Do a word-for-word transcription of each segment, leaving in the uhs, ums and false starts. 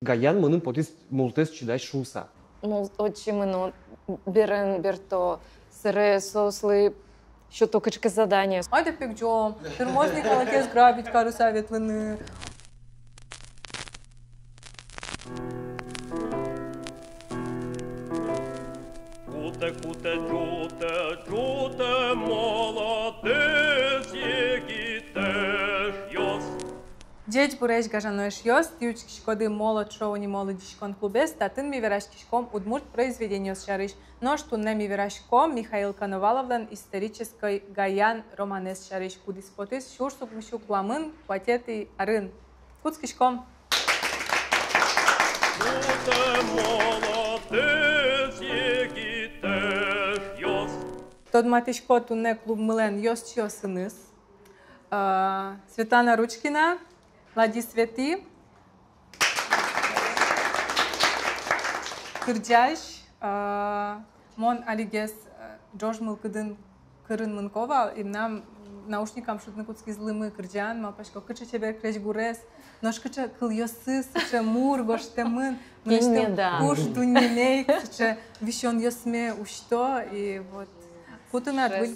Гаян мыным потӥз мултэс чидась шуыса. Мул-, отчы мыно, берен берто, собере соослы сёто кыӵе ке задание. Айда пегӟо, тырмоз ни калыкез грабить карыса ветлыны. Кутэ, кутэ, ӝутэ, ӝутэ, молодец, егит эшъёс. Ӟечбуресь, гажано эшъёс, тӥ учкиськоды «Молот-шоу» нимо лыдӟиськон клубез, татын ми вераськиськом удмурт произведениос сярысь. Нош туннэ ми вераськом Михаил Коноваловлэн исторической «Гаян» романэз сярысь, кудӥз потӥз сюрс укмыссю куамын куатетӥ арын. Кутскиськом. Кутэ, молодец, егит эшъёс. Тодматӥсько туннэ клубмылэн ёзчиосыныз. А, Светлана Ручкина, Лади Свети, кырӟась, а, мон алигес, а, ӝож мылкыдын кырын мынӥсько вал, и мынам наушникам шудыны кутскиз лымы кырӟан, малпасько, кыӵе чебер крезьгурез, нош кыӵе кылъёсыз, сыӵе мур гожтэмын, мынэсьтым куш дуннеме ик сыӵе висёнъёсме усьто, и вот ку тынад выль,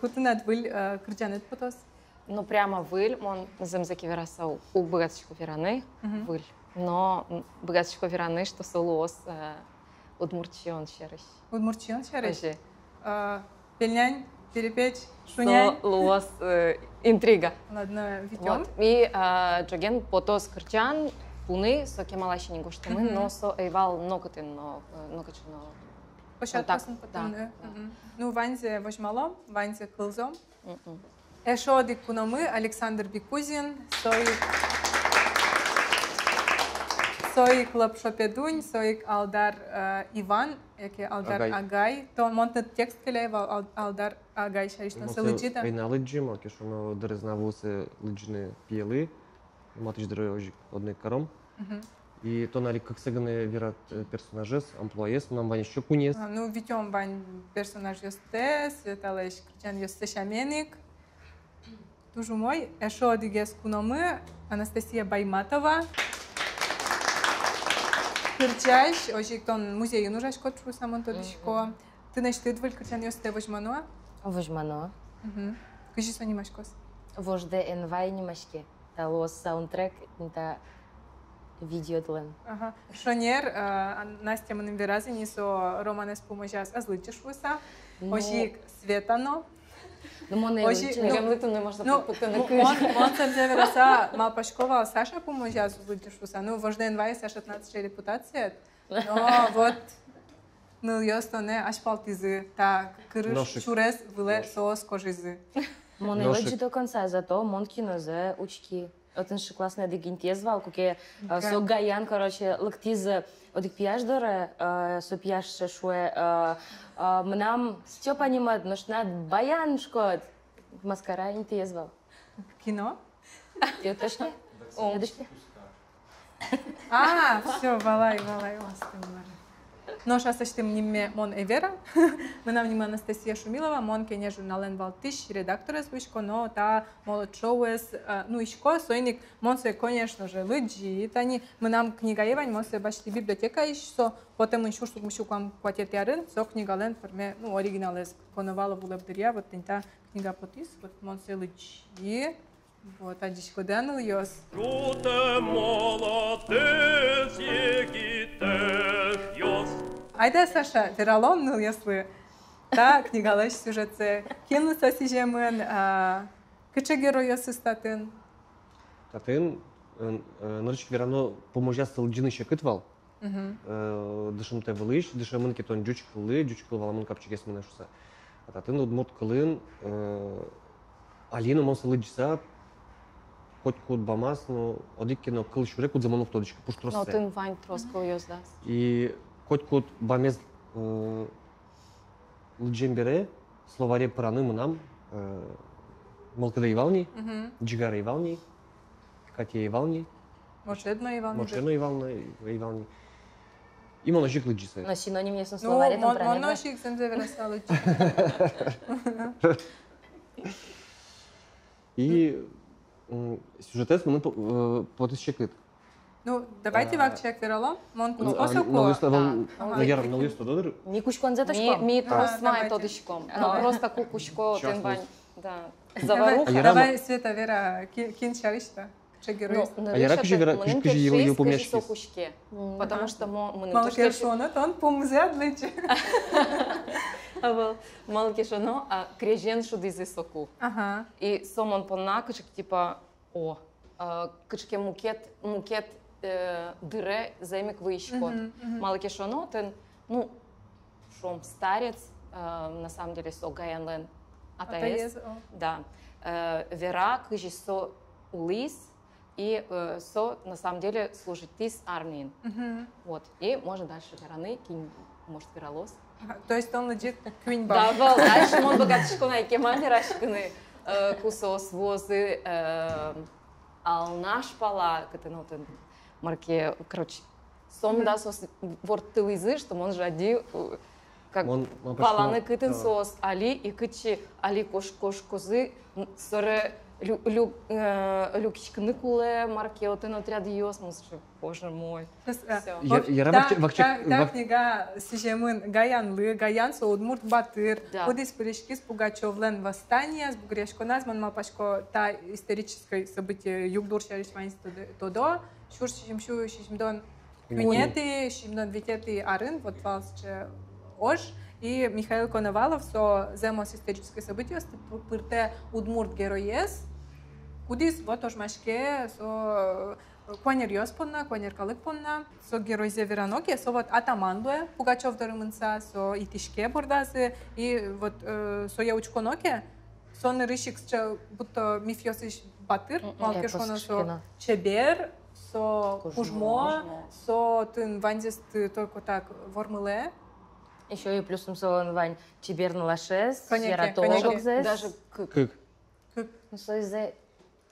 ку тынад выль, э, кырӟанэд потоз? Ну, прямо выль, мон зэмзэ ке вераса, у-, уг быгатӥськы вераны, мгм, выль. Но, м, быгатӥсько вераны, что со луоз, э, удмурт сиён сярысь. Удмурт сиён сярысь? Озьы. А, пельнянь, перепеч, шунянь? Со луоз, э, интрига. Ладно, витём. Вот. И, а, ӝоген потоз кырӟан, пуны, со кемалась ини гожтэмын, мгм, но со ӧй вал нокытын но, э, нокыӵе но. Площадкаосын потэмын, да, э? Да. Мгм. Ну, ваньзэ возьмалом, ваньзэ кылзом. Мгм. Эшшо одӥг куномы Александр Бикузин, со ик, со ик Лопшо Педунь, со ик Алдар, э, Иван, яке Алдар агай. Агай. То мон тыныд текст келяй вал, Ал-, Алдар агай сярысь, но сое лыдӟид-а? Ӧй на лыдӟы, малы ке шуоно, дырыз на вуылэ лыдӟыны пиелы, матысь дыре озьы одно ик каром. Мгм. И тон али кыксэ гинэ верад, э, персонажез, амплуаез, мынам вань ещё куинез. А, ну, витём вань персонажъёстэс, Светалэсь кырӟанъёссэ сямен ик. Туж умой. Эшшо одӥгез куномы Анастасия Байматова. Кырӟась, озьы ик тон музейын ужаськод шуыса мон тодӥсько. Мгм. Тынэсьтыд выль кырӟанъёстэ возьмано-а? Возьмано. Мгм. Кызьы со нимаськоз? «Вождэ эн вай» нимаське. Та луоз саундтрек та видеодлэн. Ага. Шонер, э, Настя мыным вераз ини, со романэз пумозяз ӧз лыдӟы шуыса. Ну. Озьы ик Света но. Ну, мон ӧй лыдӟы. Озьы, ну, милемлы туннэ можно, ну, потыны мо-, кызь. Мон, мон сэрзэ вераса, малпасько вал, Саша пумозяз уз лыдӟы шуыса. Ну, «Вождэ эн вай» Саша, тынад сыӵе репутациед. Но вот нылъёс тонэ азьпалтӥзы, та кырыж сюрес вылэ соос кожизы. Мон ӧй лыдӟы до конца, зато мон кинозэ учки. Отын сыӵе классной одӥг интыез вал, куке, э, со Гаян, короче, лыктӥз, э, одӥг пияш доры, э, со пияш шуэ, э, э, мынам Стёпа нимад, нош тынад Баян шуод. Маскара интыез вал. Кино? Тӥ тодӥськоды? О. Тодӥськоды? А, всё, валай, валай, остэ, валай. Нош аслэсьтым нимме мон ӧй вера. Мынам нимы Анастасия Шумилова, мон «Кенеш» журналэн валтӥсь редакторез луисько, но та «Молот-шоуэз», э, нуисько, соин ик мон сое, конечно же, лыдӟи. Тани мынам книга вань, мон сое басьтӥ библиотекаысь, со потэмын сюрс укмыссю куамын куатетӥ арын, со книгалэн пӧрме, ну, оригиналэз Коновалов улэп дыръя, вот тӥни та книга потӥз, вот мон сое лыдӟи. Вот, адӟиськоды-а, нылъёс? Ӝутэ, молодец, егит эшъёс. Айда, Саша, вералом нылъёслы та книгалэсь сюжетсэ. Кинлы со сӥземын, а, кыӵе геройёсыз татын? Татын, э, э, нырысь ик верано, пумозяз лыдӟыны секыт вал. Мгм. Э, дышымтэ вылысь, дышемын ке тон ӟуч кыллы, ӟуч кыл валамон капчигес мынэ шуыса. А татын удмурт кылын, э, али но мон сое лыдӟыса, котькуд бамаз, ну, одӥг ке но кыл сюре, кудзэ мон уг тодӥськы, пуштроссэ. Но отын вань трос кылъёс, да. И котькуд бамез, э, лыдӟем бере словаре пыраны мынам, э, мылкыды ӧй вал ни, мгм, ӟигары ӧй вал ни, катьы ӧй вал ни. Мочыед но ӧй вал ни. Мочыед но ӧй вал ни, ӧй вал ни. И мон озьы ик лыдӟи сое. Но синонимъёсын словаре тон пыраны. Ну, мон, мон но озьы ик зэмзэ вераса лыдӟи. И, м, сюжетэз мыным по-, э, потӥз секыт. Ну, давайте вакчияк вералом. Мон кутско соку. Нылъёс-то, ага, нылъёс-то тодо дыр. Ми кутсконзэ тодӥськом. Ми трос мае тодӥськом. Но просто ку кутско, отын вань, да, заваруха. Давай, Света, вера, кин сярысь-то? Кыӵе герой? А яра кызьы вера, кызьы, кызьы йылпумъяськиз? Потому что мон, мон... Малы ке шуоно, тон пумзэ ӧд лэчы. Ӧвӧл. Малы ке шуоно, а, крезен шудӥзы соку. Ага. И со мон понна кыӵе ке, типа, о, э, кыӵе ке мукет, мукет, э, дыре зэм ик выйиськод. Мгм, мгм. Малы ке шуоно, отын, ну, шуом, старец, э, на самом деле, со Гаянлэн атаез. Атаез, о. Да. Э, вера, кызьы со улӥз, и, э, со, на самом деле, служитӥз армиын. Мгм. Вот. И можно дальше вераны, кин, может, вералоз. Ага, то есть тон лыдӟид куинь балл. Да, балл. Дальше мон быгатӥсько на ик кема вераськыны, э, ку соос вуозы, э, Алнаш пала, кытын отын, мар ке, короче, сомында соос ворттылӥзы, что мон жади, э, как, мон, мон паланы, кытын соос али, и кытчы али кош-, кошкозы, м, собере лю-, лю-, э, люкиськыны кулэ, мар ке, отын отрядъёс, мон сыӵе, боже мой. Всё. Яра, вакчияк, та книга сӥземын Гаянлы, Гаян со удмурт батыр, да, кудӥз пыриськиз Пугачёвлэн восстаниез, бугыръяськоназ, мон малпасько, та исторической событие югдур сярысь ваньзы тодо, тодо, сюрс сизьымсю сизьымдон куинетӥ, сизьымдон витетӥ арын, вот вал сыӵе ож, и Михаил Коновалов со зэмос исторической событиосты пы-, пыртэ удмурт героез, кудӥз вот ожмаське со куанеръёс понна, куанер калык понна. Со геройзэ верано ке, со вот атаман луэ, Пугачёв доры мыныса, со итӥське бордазы, и вот, э, сое учконо ке, со нырысь ик сыӵе, будто мифъёсысь батыр, мгм, малы ке шуоно, со чебер, со кужмо, кужмо, со отын ваньзэсты только так вормылэ. Ещё и плюсом солэн вань чебер нылашез, яратоно огзэс. Даже кык. Кык. Кык. Ну, со изэ,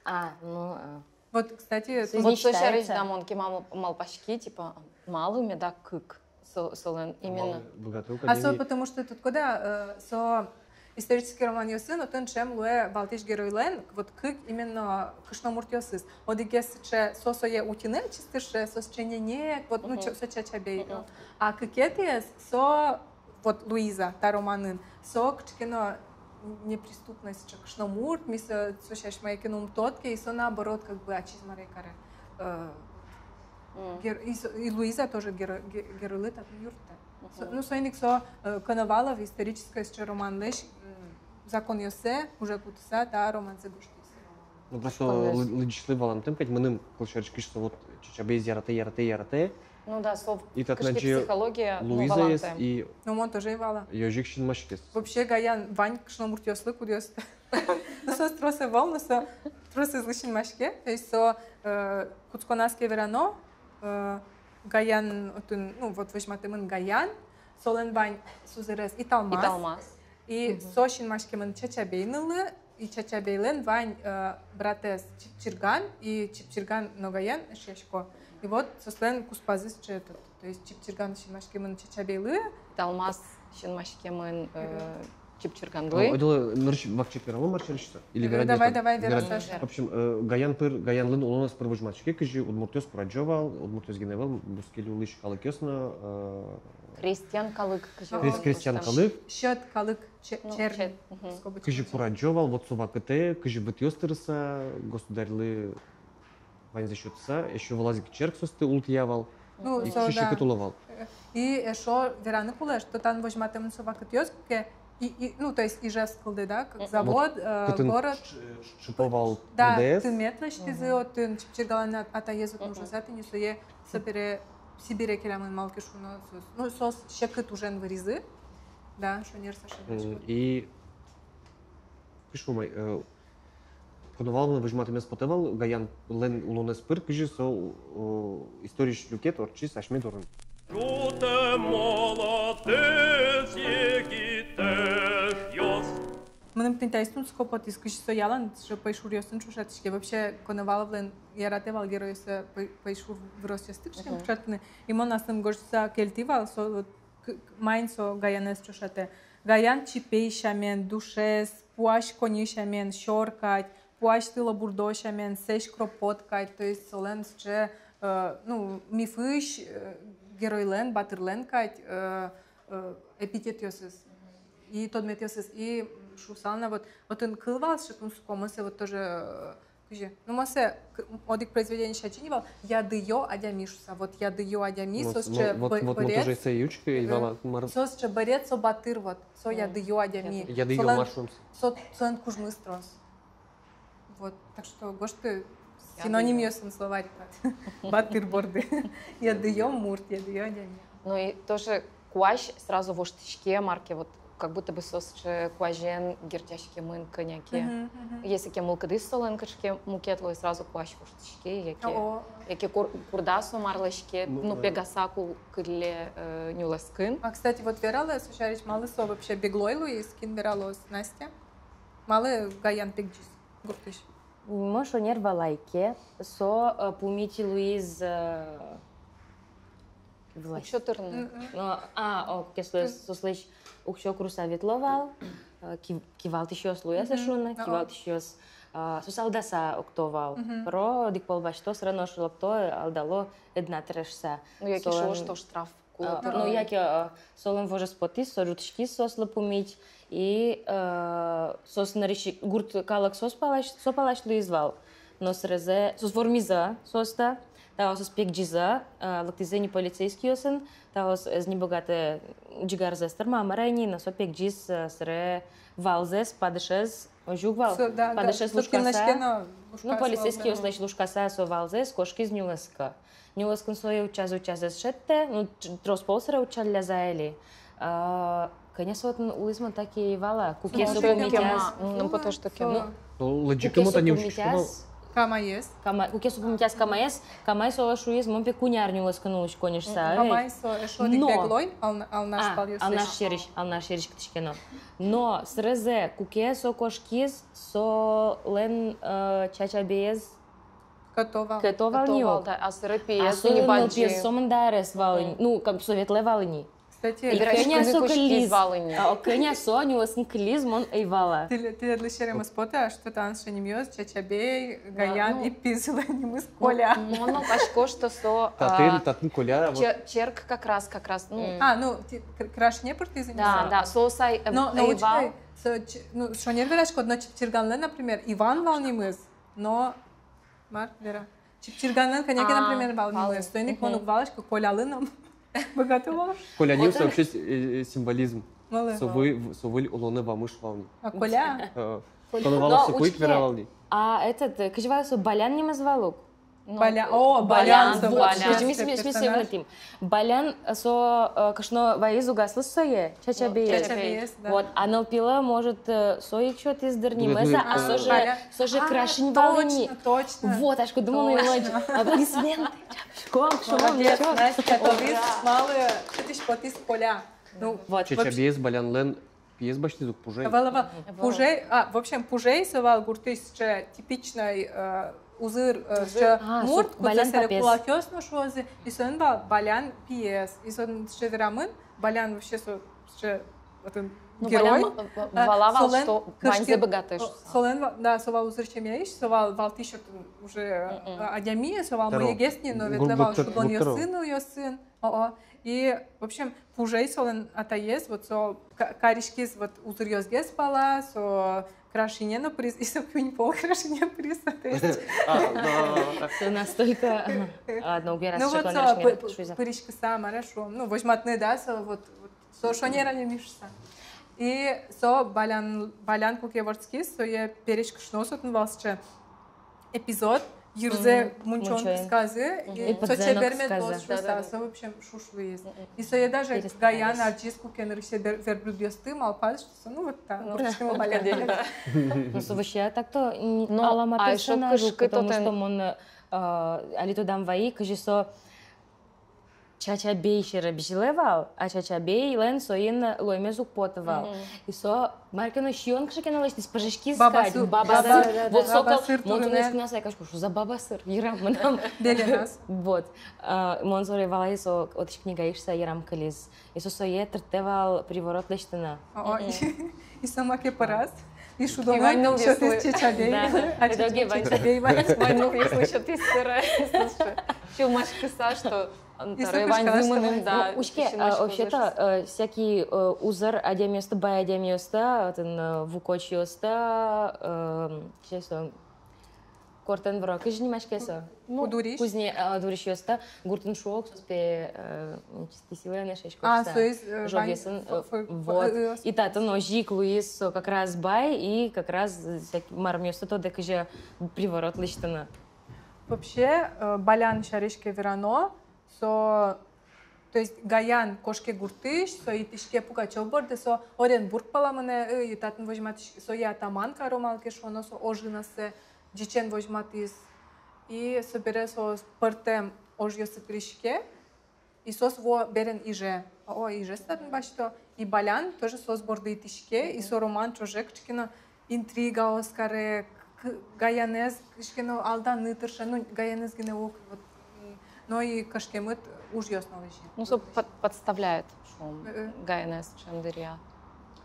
а, ну, а. Вот, кстати, вот со сярысь, да, мон кема мал-, малпаськи, типа, малы меда кык со-, солэн именно. А со, потому что тут куда, э, со исторический романъёсын, отын ӵем луэ валтӥсь геройлэн, вот кык именно кышномуртъёсыз. Одӥгез сыӵе, со сое утьыны чистый сыӵе, со сыӵе ненег, вот, ну, чо-, со Чачабей. А кыкетӥез, со вот Луиза, та романын, со кыӵе ке но неприступной сыӵе кышномурт, ми со, со сярысь мае ке но ум тодӥське, и со наоборот, как бы, ачиз мар ке каре. Э, гер-, и со, и Луиза тоже геро-, ге-, геройлы татын юрттэ. Со, ну, соин ик со, э, Коновалов исторической сыӵе романлэсь, м, законъёссэ уже кутыса та романзэ гожтӥз. Ну, просто лы-, лыдӟисьлы валантэм кадь, мыным кылсярысь, кызьы со вот Чачабейез яратэ, яратэ, яратэ. Ну да, со кыӵе ке психология, ну, валантэм. И... Ну, мон тоже ӧй вала. Ёжик синмаське. Вообще, Гаян вань кышномуртъёслы, кудъёсыз. Ну, соос трос ӧвӧл, но со тросэзлы синмаське. То есть со, э, кутсконаз ке верано, э, Гаян отын, ну, вот возьматэмын Гаян, солэн вань сузэрез Италмас. Италмас. И со синмаськемын Чачабей ныллы, и Чачабейлэн вань, э, братэз Чипчирган, и Чипчирган но Гаян эшъясько. И вот соослэн куспазы сыӵе этот. То есть Чипчирган синмаськемын Чачабейлы. Италмас синмаськемын, э, Чипчирганлы. Ойдолэ нырысь вакчияк вералом, мар сярысь со? Или вераде? Давай, давай, вера, Саша. В общем, э, Гаян пыр, Гаянлэн улонэз пыр возьматӥське, кызьы удмуртъёс курадӟо вал, удмуртъёс гинэ ӧвӧл, бускель улӥсь калыкъёс но, э, крестьян калык, кызьы крес-, крестьян калык. Сьӧд калык, че-, ну, чернь, чернь, мгм, скобочка. Кызьы курадӟо вал, вот со вакытэ, кызьы вытъёс тырыса, государьлы ваньзэ сётыса, ещё вылаз ик черк соосты ултӥя вал. Ну, и со, кызьы, да, секыт уло вал. И эшшо вераны кулэ, что тани возьматэмын со вакытъёс, куке, и, и, ну, то есть Ижевск кылдэ, да, как завод, э, город. Ш-, ш-, шыпо вал. Да, МДС. Тымет лэсьтӥзы, мгм, отын Чипчирганлэн а-, атаез отын, мгм, ужаса тӥни, сое собере Сибире келямын, малы ке шуоно соос. Ну, соос секыт ужен выризы. Да, шонер, Саша. М, и кышкомай, э, Коноваловлэн возьматэмез потэ вал Гаянлэн улонэз пыр, кызьы со, э, историысь люкет ортчиз асьме дорын. Ӝутэ молотэз егит эшъёс. Мыным тӥни таиз тунсыко потӥз, кызьы со ялан сыӵе пӧйшуръёсын ӵошатӥське. Вообще, Коноваловлэн яратэ вал геройёссэ пӧй-, пӧйшур выросъёсты кыӵе ке но, мгм, ӵошатыны. И мон аслым гожтыса кельтӥ вал, со вот к-, к-, маин со Гаянэз ӵошатэ. Гаян чипей сямен, душес, пуась коньы сямен, сёр кадь, пуась тылобурдо сямен, сэзь кропот кадь, то есть солэн сыӵе э, ну, мифысь, э, геройлэн, батырлэн кадь, э, э, эпитетъёсыз и тодметъёсыз. И шуысал на, вот, вот отын кыл вал сыӵе тунсыко, мон сое вот тоже, э, кызьы, ну, мон сое к-, одӥг произведениысь адӟи ни вал, ядыё адями шуыса. Вот ядыё адями, вот, со сыӵе вот, б-, вот, вот бӧред, тоже сое учкы, э, вала, мар-, со сыӵе бӧред, со батыр, вот, со ядыё адями. Ядыё. Солэн, мар шуом, со, солэн кужмыз трос. Вот, так что гожты синонимъёсын словарик вал. Батыр борды. Ядыё мурт, ядыё адями. Ну и тоже куазь сразу воштӥське, мар ке, вот, как будто бы со сыӵе куазен герӟаськемын кӧня ке. Мгм, мгм. Если ке мылкыдыз солэн кыӵе ке мукет луэ, сразу куазь воштӥське, яке, о, яке кур-, курдаз со марлэсь ке, ну, ну, э, пегаса ку-, кылле, э, нюлэскын. А, кстати, вот вералэ со сярысь, малы со вообще беглой луиз, кин вералоз, Настя? Малы Гаян пегӟиз гуртысь? Мон шонер валай ке, со, э, пумит луиз, э, власть. Уксё тырны. Мгм. Но, а, о, куке со, соослэсь уксё курыса ветло вал, э, ки-, кивалтӥсьёс луэ, со шуыны, о, кивалтӥсьёс, э, соос алдаса окто вал. Мгм. Про одӥг пол басьто, сразу нош лыкто, алдало, ӧд на тыры шуыса. Ну, яке шуо, что штраф. А, ну, яке, а, солэн вожез потӥз, со ӝутӥськиз соослы пумит, и, а, соос нырысь гурт калык соос палась, со палась луиз вал. Но сразу соос вормизы, соос та, таос пегӟизы, а, лыктӥзы ни полицейскийёсын, таос ӧз ни быгатэ ӟигарзэс тырмыны, мар ини, но со пегӟиз, а, сыре валзэс, падышез, озьы уг вал. Со, да, да, падышез со лушкаса, кинлэсь ке но, ну, лушкаса, полицейскийёслэсь лушкаса со валзэс, кошкиз нюлэскы. Нюлэскын сое утчазы, утчазы, ӧз шедьтэ, ну, т-, трос пол сыре утчаллязы али. А, кӧня со отын улӥз, мон так и ӧй вала. Куке со пумитаз, м, ну, потому что кема. Ну, лыдӟыкы мон тани учкисько вал. Камаез. Кама-, куке со пумитаз камаез, камай солы шуиз, мон пе куинь ар нюлэскын улӥсько ни шуса. М, камай со эшшо одӥг беглой, Ална-, Алнаш палъёсысь. Алнаш сьӧрысь, Алнаш сьӧрысь кытысь ке но. Но сразу, куке со кошкиз, солэн, э, чачабеез кӧто вал. Кӧто вал ни ук. Да, а сыре пиез, а сыре нылпиез сомында арес вал ини. Ну, как бы со ветлэ вал ини. Кстати, и кӧня со кылиз. А, о, кӧня со нюлэскын кылиз, мон ӧй вала. Тӥ-, тӥледлы серем ӧз поты-а, что таӵе нимъёс: Чачабей, Гаян, ну, и пизылэн нимыз Коля. Мон малпасько, что со, а, татын, татын Коля, вот. Чер-, черк как раз, как раз, ну. А, ну, тӥ-, кр-, крашне пыртӥзы ни со. Да, да, со сай, эм, но, но ӧй вал. Со ч-, ну, шонер вераськод, но Чипчирганлэн, например, Иван вал нимыз, но Мар, Вера? Чипчирганлэн кӧня ке, например, вал нимыз. Соин ик мон уг валаськы, Колялы но быгато вал. Коля нимыз вообще с-, э, э, символизм. Малы? Со выль, в-, со выль улонэ вамыш вал ни. А, Коля? Э, Коля. Коля вал, но со куик вера вал ни. А этот, э, кызьы вал со, Балян нимыз вал ук? Баля-, о, Балян, Балян, со вот, Балян. Кызьы ми, ми, ми, ми сое вунэтӥм. Балян, э, со, э, кышно вайиз ук аслыз сое, Чачабеез. Чачабеез, да. Вот, а нылпилы, может, э, со ик сётӥз дыр нимзэ, а, э, со же, Балян. Со же, а, крашень вал ини. Точно, точно. Вот, ачкы думаю, точно. Аплодисменты. Шком, шком, молодец, Настя, товиз, малы сыӵе потӥз Коля. Ну, вот. Чачабеез Балянлэн пиез басьтӥз ук, Пужей. Вал, вал. Мгм. Пужей, а, в общем, Пужей со вал гуртысь сыӵе типичной, э, узыр, э, узыр. Сыӵе, а, мурт, со кудзэ Балян папаез. Кулакъёс но шуозы, и соин вал Балян пиез. И соин сыӵе верамын, Балян вообще со сыӵе, вот он, ну, герой. Балян, э, э, вала вал, солэн, что кышкыт-, ваньзэ быгатэ, о, шуса. Солэн ва-, да, со вал узыр семьяысь, со вал валтӥсь отын уже, э, адями, со вал мыегес ни, но ветлэ вал шудонъёсын, нылъёсын. О-о. И, в общем, Пужей солэн атаез, вот со ка-, кариськиз вот узыръёсгес пала, со крашине но пыриз, и со куинь пол крашине пыриз, то есть. А, да. Со настолько, ага. Ладно, уг верасы. Ну вот со пы-, пы-, пыриськыса, мар-а шуом. Ну, возьматыны, да, со вот, вот, со шонер адями шуса. И со Балян, Балян куке вордскиз, сое пересь кышно со отын вал сыӵе эпизод, йырзэ мунчоен кысказы, и со чебер мед луоз шуса, со, в общем, шуш луиз. И сое даже Гаян адӟиз, куке нырысь вер-, верблюдъёсты малпаз, что со, ну, вот так, ну, вот так. Ну, со вообще так-то, м, алама персонаж, потому что мон, э, али тодам вайи, кызьы со Чачабей сьӧры бызьылэ вал, а Чачабейлэн соин луэмез уг поты вал. Мгм. И со мар ке но сиён кыӵе ке но лэсьтӥз, пыжиськиз кадь. Бабасыр. Бабасыр. Да, да, да, вот да. Со кал-, бабасыр мон туннэ кутскыны сай кашку, что за бабасыр, йырам мынам. Беленаз. Вот. А, мон сое валай, со отысь книгаысь шуса йырам кылиз. И со сое тыртэ вал приворот лэсьтыны. О, о. Мгм. И со маке пӧраз. И шудоно, ваньныл сётӥз чачабей. Да. А чачабей, чачабей, вань. Ваньныл, если сётӥз сыре, сылмаськыса, что ваньзы мыным, да. Ну, учке, а, вообще-то, э, всякий, э, узыр адямиосты, бай адямиосты, отын, э, вукочъёсты, э, сейчас, э, кортэн вуро, кызьы нимаське со? Ну, кудурись. Кузне, э, кудурисьёсты гуртын шуо ук, соос пе, э, нечистый силаен эшъясько шуыса. А, соиз, э, жогъёсын, э, вот. И татын озьы ик луиз со как раз бай, и как раз, э, всякий мармъёсты тодэ, кызьы приворот лэсьтыны. Вообще, э, балян сярысь ке верано, со, то есть Гаян кошке гуртысь, со итӥське Пугачёв борды, со Оренбург пала мынэ, э, и татын возьматӥсь, сое атаман каро, малы ке шуоно, со ожын ассэ ӟечен возьматӥз. И собере соос пӧртэм ожъёсы пыриське, и соос вуо берен Иже. О, Ижез татын басьто. И балян тоже соос борды итӥське, и со роман ӵоже кыӵе ке но интригаос каре, к-, Гаянэз кыӵе ке но алданы тырше, ну, Гаянэз гинэ уг, вот, м, но и кышкемыт ужъёс но лэзьы. Ну, со под-, подставляет, шуом, э, э, Гаянэз ӵем дыръя.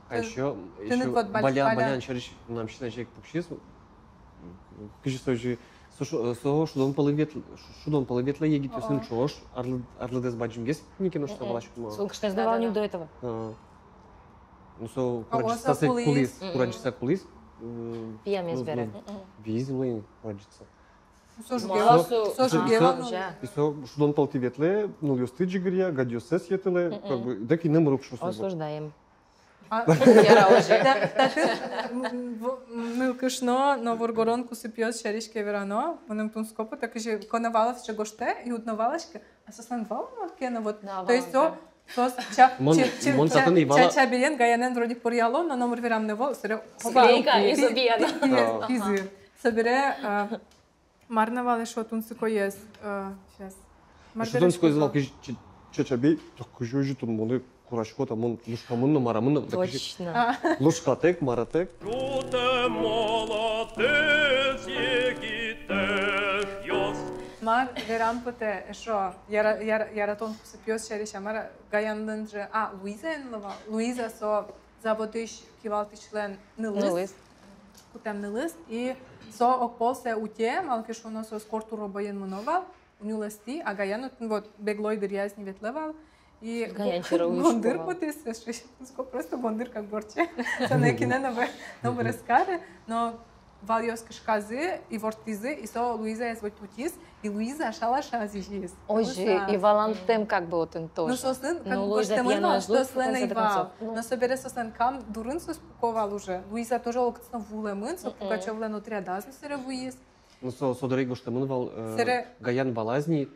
А ещё, ещё вот баля-, баля-, балян сярысь мынам син азьло ик пуксиз, кызьы со озьы, со шу-, со шудон пӧлы вет-, шу-, шудон пӧлы ветлэ егитъёсын ӵош, арлы-, арлыдэз бадӟымгес ини ке но, что валаськод-а. Мгм. Со кышноез но вал ни до этого. А. Ну, со курадӟыса кулӥз, курадӟыса кулӥз. Мгм. Пиямез бере. Визьлы курадӟыса. Со жуге вал, со жуге вал. И со шудон пӧлтӥ ветлэ, нылъёсты ӟыгыръя, гадьёссэ йӧтылэ, как бы, да, кинэ мырук шуса. Осуждаем. А, яра, озьы. Да, татын, м, м, в-, м, нылкышно но воргорон кусыпъёс сярысь ке верано, мыным тунсыко потэ, кызьы Коновалов сыӵе гожтэ, и уд но валаськы, а соослэн вал ма ке но, вот. Да, то есть вал, со, да. Соос ча-, мон, че-, че-, мон ча-, татын ӧй вала. Ча-, чачабеен Гаянэн вроде поръяло, но номыр верам но ӧвӧл, сыре, хоба, склейка, пи-, и зубья, да. Пи-, пи-, да. Пизы. Собере, а, мар на вал эшшо тунсыкоез, э, сейчас. Мар эшшо тунсыкоез вал, кызьы ч-, чачабей, так кызьы озьы тон монэ кураськод-а, мон лушкамын но, марамын но, так кызьы. Точно. А. Лушкатэк, маратэк. Шудэ молодец, егит эшъёс. Мар верам потэ эшшо, яра-, яра-, яратон кусыпъёс сярысь-а, мар-а, Гаянлэн же, а, Луизаен луэ вал, Луиза со заводысь кивалтӥсьлэн нылыз. Нылыз. Кутэм нылыз. И со огпол сое утё, малы ке шуоно, соос корт уробоен мыно вал, нюлэстӥ, а Гаян отын вот беглой дыръяз ни ветлэ вал. И Гаян бо-, сьӧры уйшко вал. Гондыр потӥз, со шуисько, просто гондыр как борче. Со нокинэ но бе-, но бере ӧз кары, но валъёс кышказы, и ворттӥзы, и со Луизаез вот утиз, и Луиза шалашаз изиз. Озьы, и валантэм как бы отын тоже. Ну, соослэн, как бы, Луиза гожтэмын вал, что соослэн ӧй вал. Ну. Но собере соослэн кам дурын соос пуко вал уже. Луиза тоже олокытын но вуылэмын, со Пугачёвлэн отрядаз но сыре вуиз. Ну, со, со дыре гожтэмын вал, э, Гаян валаз ни,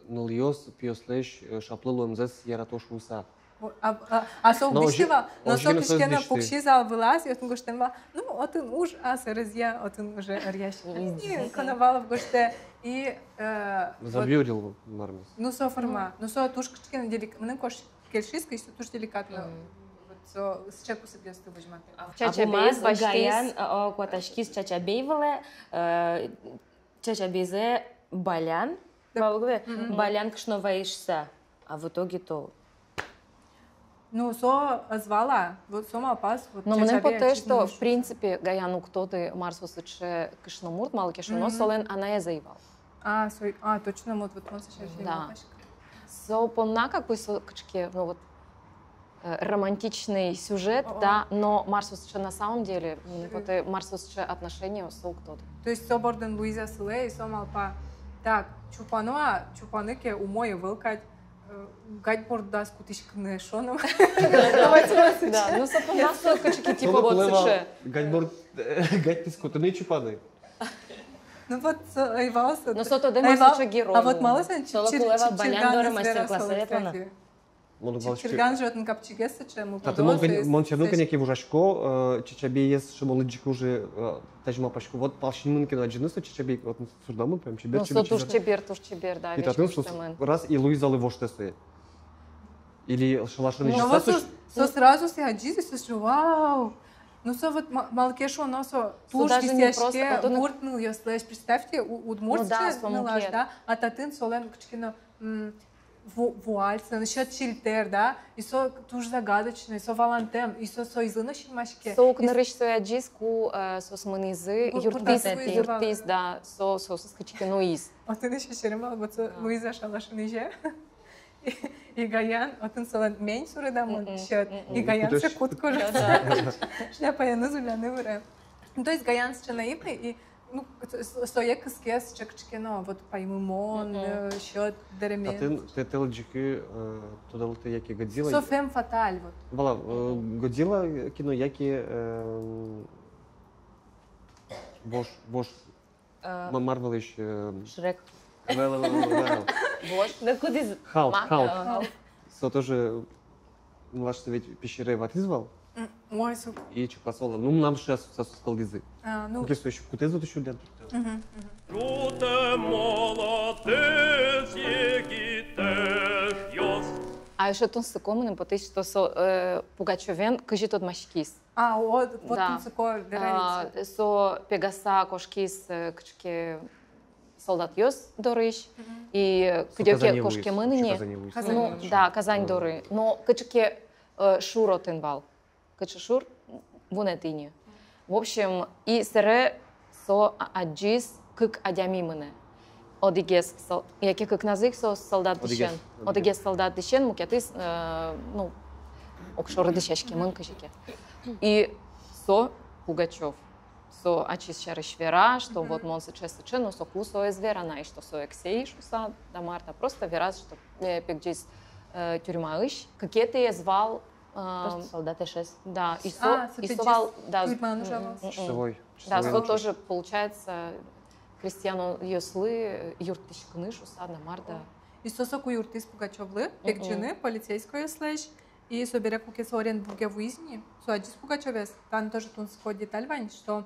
нылъёс пиослэсь, э, шаплы луэмзэс ярато шуыса. О, а, а, а со уг дӥсьты вал, но со кыӵе ке но пуксиз ал вылаз, и отын гожтэм вал, ну, отын уж, а сэрезъя отын уже ӧръяськиз. Мгм. И Коновалов гожтэ, и, э, вот. Забьёрил мармыз. Ну, со форма. Ну, со туж кыӵе ке но делик-, мыным кошкиз, кельшиз, кызьы со туж деликатно. Мгм. Вот со сыӵе кусыпъёсты возьматэ. А чачабеез басьтӥз. Гаян, а, а, куатаськиз чачабей вылэ, э, чачабейзэ балян, да. Валгылэ, мгм, балян кышно вайиськыса. А в итоге-то. Ну, со ӧз вала, вот со малпаз, вот. Но мыным потэ, что, в принципе, Гаян уг тоды, мар со сыӵе кышномурт, малы ке шуоно, мгм, солэн анаез ӧй вал. А, со, а, точно, вот, вот он сейчас. Да. Со понна как бы со кыӵе ке, ну вот, э, романтичный сюжет, о-о, да, но мар со сыӵе на самом деле, м, вот, э, мар со сыӵе отношение, со уг тоды. То есть со бордын Луиза сылэ, и со малпа: так, чупано-а, чупаны ке, умой ӧвӧл кадь, э, гадь бордаз кутӥськыны, шуоно. Да, ну со понна со кыӵе ке, типа, вот сыӵе. Гадь борд-, гадь тӥз кутыны чупаны. Ну вот, со, ӧй вал со. Но со тодэ, мар со сыӵе герой. А вот малы со чир-, чирган доры мастер-класс ветлоно. Мон уг валаськы. Чирган же отын капчигес сыӵе, мултыдо. Татын мон кӧня-, мон всё равно кӧня ке вужасько, э, чачабеез сыӵе, мон ӟик уже, э, тазьы малпасько. Вот пал синмын ке но адӟыны со чачабей, вот, ну, сурдамын, прям чебер, чебер, чебер. И татын со раз и Луизалы воштэ сое. Или шалашын. Ну вот со, со сразу сое адӟиз, и со сыӵе: вау! Ну со вот ма-, малы ке шуоно, со туж висъяське удмурт нылъёслэсь, представьте, у-, удмурт нылаш, да, а татын солэн кыӵе ке но, м, ву-, вуаль, сыӵе чильтэр, да, и со туж загадочной, со валантэм, и со, со соизлы но синмаське. Со ук нырысь сое адӟиз, ку, э, соос мынӥзы, ку-, юрттӥз, кудӥз юрттӥз, да, со, со, соос кыӵе ке нуиз. Отын ещё серем вал, вот со нуиз шалашын изе. И, и Гаян, отын солэн мень суредамын, мгм, сьӧд, мгм, и Гаян сое кутӥз. Да, да. Шляпаеныз уляны выре. Ну, то есть Гаян сыӵе наивный, и, ну, с-, с-, сое кыске сыӵе кыӵе ке но, вот, паймымон, мгм, э, сьӧд дэремен. Татын тэ, тэ лыдӟиськод, э, тодалтэ яке Годзилла. Со фemme fatale, вот. Вала, э, мгм, Годзилла кино яке, э, вож, вож Э, ма-, Марвелысь, э, Шрек. Вел, вел, вел, вел. Вож. Ну, кудӥз? Халк, ма-, Халк. Э, Халк. Со тоже, ну, вал со ведь пещерае ватӥз вал. М, ой, со. И чакласа вал. Ну, мынам шуса, со, со кылдӥзы. А, ну. Куке со ещё кутэз вот ещё дэн. Мгм, мгм. Ӝутэ молодец, егитэшъёс. А ещё тунсыко мыным потӥз, что со, э, Пугачёвен кызьы тодмаськиз. А, о, вот, да. Тунсыко вераница. А, со пегаса кошкиз, э, кыӵе ке солдатъёс дорысь, мгм, и со кыдёке Казане вуиз, кошкемын ини. Казане вуиз. Ну, Казане. Да, Казань доры. Но кыӵе ке, э, шур отын вал. Кыӵе шур, вунэтӥ ини. В общем, и сэре со а-, адӟиз, кык адями мынэ. Одӥгез сол-, яке кыкназы ик со солдат дӥсен. Одӥгез, одӥгез. Одӥгез солдат дӥсен, мукетыз, э, ну, огшоры дӥсяськемын кызьы ке. И со Пугачёв. Со ачиз сярысь вера, что вот мон сыӵе, сыӵе, но соку со ӧз вера на, и что со эксэй шуса, да мар-а, просто вераз, что, э, пегӟиз, э, тюрьмаысь. Кыкетӥез вал, э, просто солдат эшез. Да, и со, а, и со вал, да, тюрьмаын ужалоз. Часовой. Да, со тоже, получается, крестьянъёслы юрттӥськыны шуса, да мар-а. И со соку юрттӥз Пугачёвлы пегӟыны полицейскойёслэсь. И собере, куке со Оренбурге вуиз ини, со адӟиз Пугачёвез. Там тоже тунсыко деталь вань, что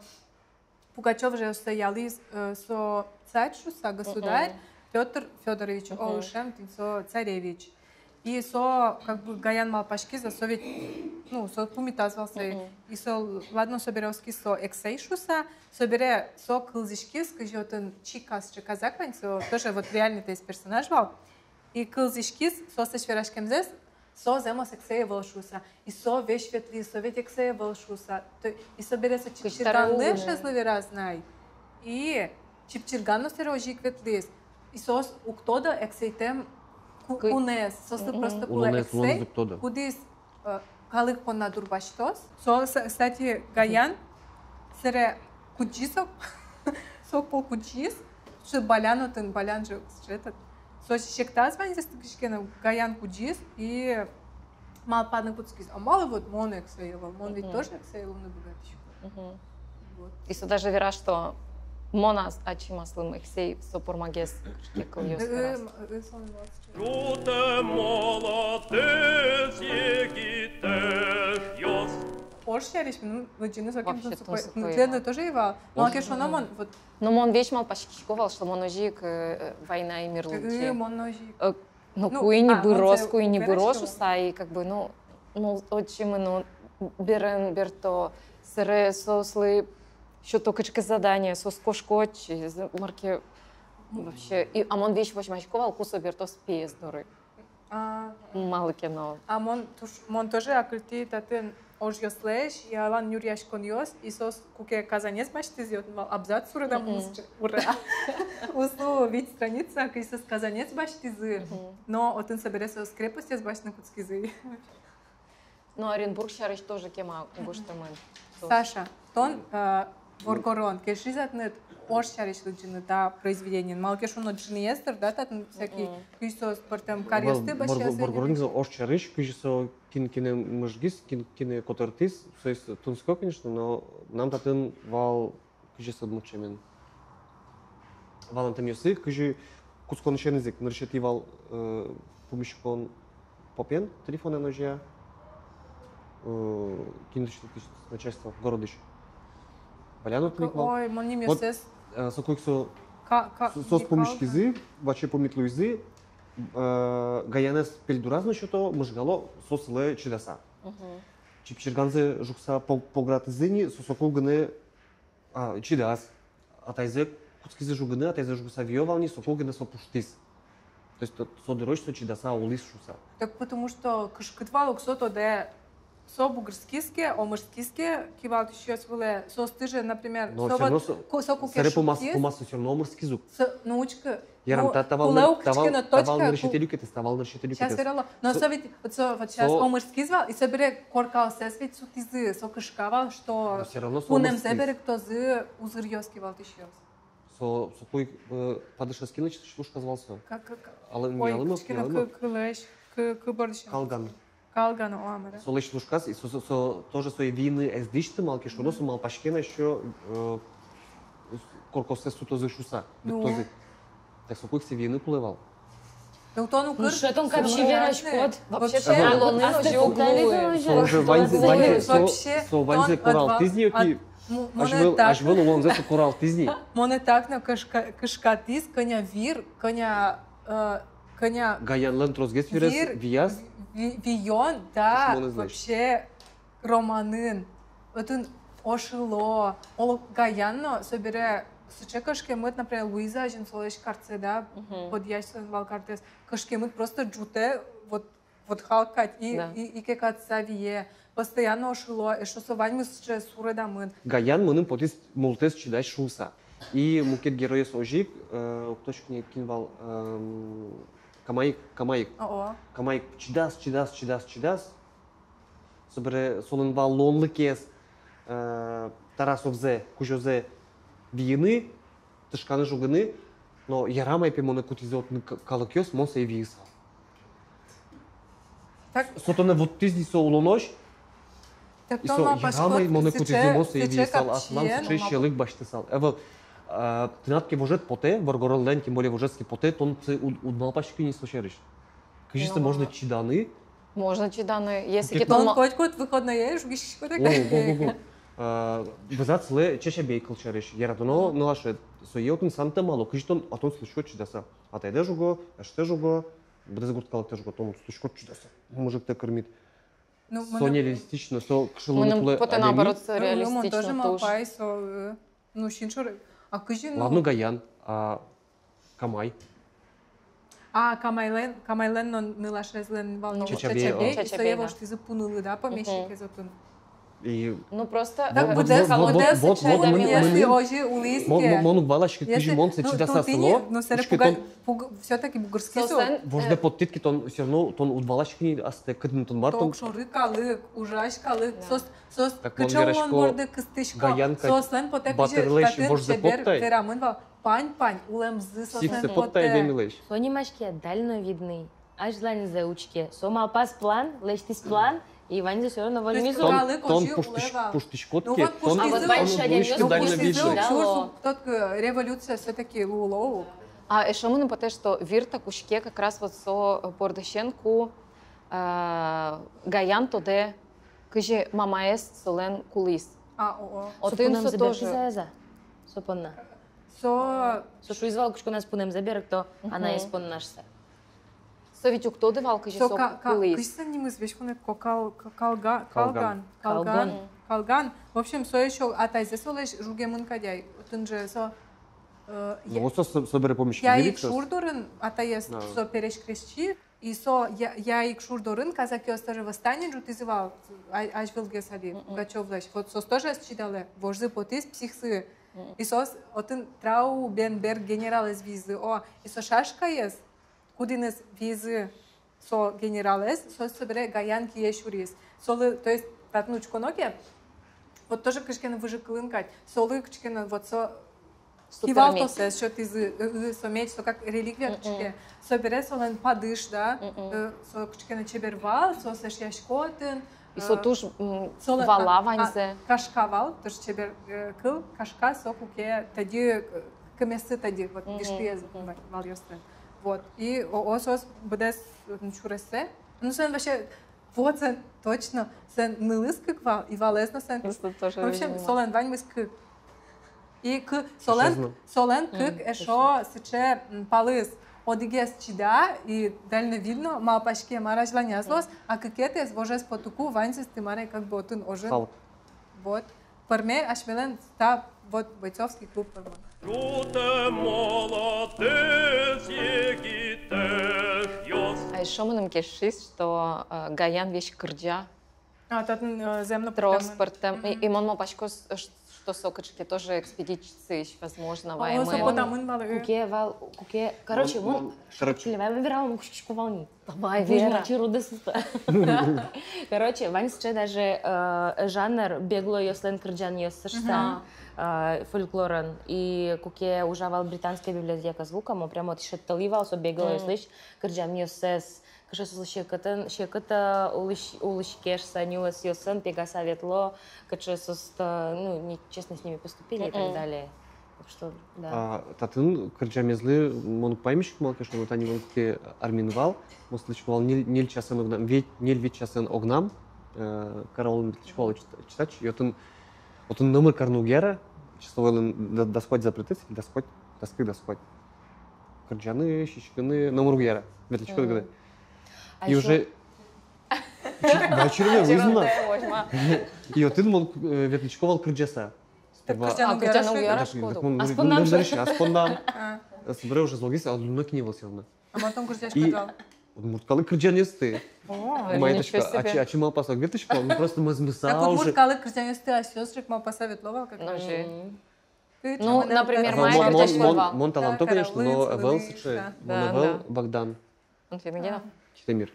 Пугачёв же сое ялӥз, э, со царь шуса, государь, Пётр Фёдорович, олышем, тӥни со царевич. И со, как бы, Гаян малпаськиз, а со ведь, ну, со пумитаз вал сое. И со, ладно, собере оскиз со эксэй шуса, собере со кылзӥськиз, кызьы отын Чика сыӵе казак вань, со тоже вот реальный, то есть, персонаж вал. И кылзӥськиз, соослэсь вераськемзэс, со зэмос эксэй ӧвӧл шуса. И со весь ветлӥз, со ведь эксэй ӧвӧл шуса. То, и собере со Чипчирганлы эшезлы вераз на ай. И Чипчирган но сэре озьы ик ветлӥз. И соос уг тодо эксэйтэм ку-, кунэз. Соослы просто кулэ эксэй, кудӥз, э, калык понна дурбасьтоз. Со, с-, кстати, Гаян сэре кудӟиз, со, со пол кудӟиз, что Балян отын, Балян же, этот, со сектаз ваньзэс тыкиське но, Гаян кудӟиз и малпаны кутскиз: а малы вот мон эксэй ӧвӧл, мон ведь тоже эксэй луыны быгатӥсько. Вот. И со даже вера, что мон ас-, ачим аслым эксэй, со пормагес кыӵе ке кылъёс вераз. Э, э, э, со молодец. Ӝутэ молодец, егитэшъёс. Ож сярысь, ну, лыдӟыны сокем тунсыко. Вообще тунсыко. Ну, тӥледлы тоже ӧй вал. Малы ке шуоно, мон, вот. Но мон весь малпаськисько вал, что мон озьы ик, э, война и мир лыдӟи. Э, мон озьы ик. Э, ну, ну, куинь а, быроз, куинь быроз шуса, и как бы, ну, ну, отчы мыно, ну, берен берто, сэре соослы сёто кыӵе ке задание, соос кошко отчы, з-, мар ке, вообще. И, а мон весь возьмасько вал, ку со бертоз пиез доры. А. Малы ке но. А мон туж, мон тоже акыльтӥ татын ожъёслэсь, ялан нюръяськонъёс, и соос куке Казанез басьтӥзы, отын вал абзац суредамын, ура. Усо вить страница, кызьы соос Казанез басьтӥзы. Но отын собере соос крепостез басьтыны кутскизы. Но Оренбург сярысь тоже кема гожтэмын. Саша, тон, э, воргорон, кельшиз-а тыныд ож сярысь лыдӟыны та произведениын? Малы ке шуоно, ӝыныез дыр, да, татын всякий, кызьы соос пӧртэм каръёсты басьтӥзы. Воргорон ож сярысь, кызьы со кин кинэ мыжгиз, кин кинэ котыртӥз, соиз тунсыко, конечно, но мынам татын вал, кызьы со мыӵемен, валантэмъёсы, кызьы кутсконысеныз ик нырысетӥ вал, э, пумиськон попен, Трифонэн озьы, э, кин дӥсьтӥз, начальство городысь. Балян отын ик вал. Ой, мон нимъёссэс. Вот, э, соку ик со, ка-, ка-, со-, соос пумиськизы, ваче пумит луизы, э, Гаянэз пельдураз но сёто, мыжгало, со сылэ чидаса. Чипчирганзэ жугса пог-, погратӥзы ни, со соку гинэ, а, чидаз. Атайзэ кутскизы жугыны, атайзэ жугса виё вал ни, соку гинэ со пуштӥз. То есть со дырозь со чидаса улӥз шуса. Так потому что кышкыт вал ук со, тодэ, со бугырскиз ке, омырскиз ке кивалтӥсьёс вылэ, соосты же, например, но со всё равно вот со, ку-, со куке шуккиз, пумаз, пумаз со всё равно омырскиз ук. Со, ну, учкы, ярам, ну, та, та вал кулэ ныр-, ук та вал, кычкыны та вал точка, нырысетӥ люкетэз, та вал нырысетӥ люкетэз. Сейчас верало. Но со ведь, вот со, вот сейчас со омырскиз вал, и собере коркаоссэс ведь сутӥзы, со кышка вал, что но всё равно со пунэмзэ омырскиз. Берыктозы узыръёс кивалтӥсьёс. Со, со куй, э, падышаськыны сьылушказ вал со. Как, как? Алым, ой, алымов, кычкыны алымов. Кы-, кылэсь, кы-, кыбордысь. Калган. Калган, о, мар-а. Солэсь сьылушказ, и со, со, со, тоже сое виыны ӧз дӥсьты, малы ке шуоно, со малпаське на ещё, э, коркаоссэс сутозы шуса, ну, быдтозы. Так со куй ик сое виыны кулэ вал. Ну, тон укыр, ну, что тон вообще вераськод? Вообще, вообще, тон, ну, астэ, ну, кутаны. Со уже ваньзэ, ваньзэ, со, вообще, со ваньзэ тон коралтӥз ни, отва-, ки, от-, м-, монэ азьвыл, так, азьвыл улонзэ со коралтӥз ни. Монэ так но кышка-, кышкатӥз, кӧня вир, кӧня, э, кӧня Гаянлэн тросгес вирез, вир, вияз, ви-, виён, да, вообще романын. Отын ошыло, оло, Гаян но, собере сыӵе кышкемыт, например, Луиза азьын солэсь картсэ, да, мгм, подъясь солэн вал картэз. Кышкемыт, просто ӝутэ, вот, вот хал кадь, и, да, и, и кекатыса вие. Постоянно ошыло, эшшо со ваньмыз сыӵе суредамын. Гаян мыным потӥз мултэс чидась шуса. И мукет геройёс озьы ик, э, уг тодӥськы ни, кин вал, эм, Камаик, Камаик. О-о. Камаик чидаз, чидаз, чидаз, чидаз. Собере солэн вал луонлыкез, э, Тарасовзэ, кузёзэ виыны, тышканы, жугыны, но ярам ай, пе, монэ кутӥзы отын к-, калыкъёс, мон сое виысал. Так. Со тонэ вуттӥз ни со улонозь. Так, и со, ярам ай, монэ кутӥзы, мон сое виысал, аслам сыӵе сьӧлык басьтысал. Ӧвӧл, а, тынад ке вожед потэ, воргоронлэн, тем более вожед ке потэ, тон сое уд-, уд малпаськы ни со сярысь. Кызьы сое можно чиданы? Можно чиданы, если ке тон ма-, котькуд выходное жугиськод. О, го, го, го. А, вӧзад сылэ Чачабей, кылсярысь, шаерысь яратоно нылашед. Сое отын сантэ мало, кызьы тон, а тон сылӥськод чидаса. Атайдэ жуго, эштэ жуго, быдэс гурт калыктэ жуго, тон сылӥськод чидаса. Мужиктэ кырмид. Ну, со нереалистично, со кышылыны кулэ адями. Мыным потэ, наоборот, со реалистично туж. Мон тоже малпай, со, э, ну, син шоры. А кызьы, ну? Ладно, Гаян, а Камай. А, Камайлэн, Камайлэн но нылашезлэн вал ни Чачабей, Чачабей, о. И сое воштӥзы пунылы, да, помещикез отын. И ну, просто вот, вот, вот, вот, вот, если озьы улӥз ке. Мон, мон, мон уг валаськы, кызьы мон сое чидаса сыло. Ну, сэрэ пуга-, пуг-, всё-таки бугырскиз со. Вождэ поттӥд ке, тон всё равно, тон уд валаськы ни астэ, кытын тон, мар тон. Тон шоры калык, ужась калык, соос, соос кыӵе улон борды кыстӥсько, соослэн потэ, кызьы татын чебер верамын вал. Пань-пань улэмзы соослэн потэ. Со нимаське дальновидный. Азьланьзэ учке. Со малпаз план, лэсьтӥз план, и ваньзэ всё равно вольмиз. Тон, тон пуштӥськод ке, тон, тон учкы дальновидно. Ну вот, пуштӥзы, пуштӥзы, тот, э, революция всё-таки луыло ук. А эшшо мыным потэ, что вир-то кутске как раз вот со, э, бордысен, ку, э, Гаян тодэ, кызьы мамаез солэн кулӥз. А, о, о. Отын со тоже. Со понна. Со, со шуиз вал, кыӵе ке но ас пунэмзэ берыкто анаез понна шуса. Со ведь уг тоды вал, кызьы со ка-, ка-, кулӥз. Кызьы со нимыз, весь мон ик ко-, кал-, ка-, калга-, калган, калган, калган. Калган. В общем, со ещё атайзэ солэсь жугемын кадь ай. Отын же со, э, ну, я-, со, со, собере помещик. Яик шур дорын атаез со пересь крестьи. И со я-, Яик шур дорын казакъёс тоже восстание ӝутӥзы вал, а-, азьвылгес али, Пугачёвлэсь. Вот соос тоже ӧз чидалэ, вожзы потӥз, психсы. И соос отын Траубенберг генералэз виизы, о, и со шашкаез, кудӥныз виизы со генералэз, соос собере Гаян кие сюриз. Солы, то есть, татын учконо ке, вот тоже кыӵе ке но выжыкылын кадь, солы кыӵе ке но вот со кивалтосэз сётӥзы, ы, ы, со меч, со как реликвия кыӵе ке. Собере солэн падыш, да, э, со кыӵе ке но чебер вал, соос эшъясько отын. И со, э, туж, м, солэн вала, а, ваньзэ. Кашка вал, туж чебер, э, кыл, кашка, со куке тӧдьы, э, кымессы тӧдьы, вот, дӥштыез ва-, валъёслэн. Вот, и о-, о, соос быдэс, м, сюрессэ. Ну, солэн вообще, вот, солэн точно, солэн нылыз кык вал, и валэз но солэн кык. В общем, солэн ваньмыз кык. И кы-, солэн, солэн кык эшшо сыӵе, м, палыз. Одӥгез чида и дальновидно, малпаське, мар азьланяз луоз, а кыкетӥез вожез потыку ваньзэс тӥ мар ай как бы отын ожын. Халк. Вот. Пӧрме асьмелэн та, вот, бойцовский клуб пӧрме. Ӝутэ молодец, егитэ. Эшшо мыным кельшиз, что, э, Гаян весь кырӟа. А, татын, э, зэм но трос пыртэм. Пыртэм. И, и мон малпасько, с-, ш-, что со кыӵе ке тоже экспедициысь, возможно, ваемын. О, со потамын вал, э. Куке вал, куке, короче, мон, мон, мон, короче, шули, вай, вера, мон кучкисько вал ни. Давай, Вера. Короче, вань сыӵе даже, э, жанр беглойёслэн кырӟанъёссы шуса, э, фольклорын. И куке ужа вал Британская библиотека звука, мон прямо вот шедьтылӥ вал со беглойёслэсь кырӟамъёссэс. Кыӵе соос секытын, секыт, э, улӥсь-, улӥське шуса, нюлэсъёсын пегаса ветло, кыӵе соос, э, ну, нечестно с ними поступили и так далее. Так что, да. А, татын кырӟамезлы мон уг паймиськы, малы ке шуоно, тани мон куке армиын вал, мон сылӥсько вал ньыль, ньыль часын огнам, вить, ньыль-вить часын огнам, э, караулын ветлӥсько вал чит-, читать, и отын, отын номыр карыны уг яра, часовойлэн да-, дас куать запретыз, дас куать, дас кык, дас куать. Кырӟаны, сиськыны, номыр уг яра, ветлӥськод гинэ. А и ещё уже... Чи-, да, червя вызвано. И отын мон, э, ветлӥсько вал кырӟаса. Так кырӟаны уг яра, шуод? Так, так мон нырысь аспоннам. А. Собере уже золгес, а луыны кин ӧвӧл со ӧвӧл на. А мон тон кырӟаськод вал. И удмурт калык кырӟанъёсты. О. Мон ай тодӥсько, ачим, ачим малпаса уг ветлӥсько, ну просто мӧзмыса уже. Так удмурт калык кырӟанъёсты асьсэос ик малпаса ветло вал, как раз. Ну, например, мон, мон, мон, мон таланто, конечно, но ӧвӧл сыӵе, мон ӧвӧл Богдан. Он Фемидинов? Читамир.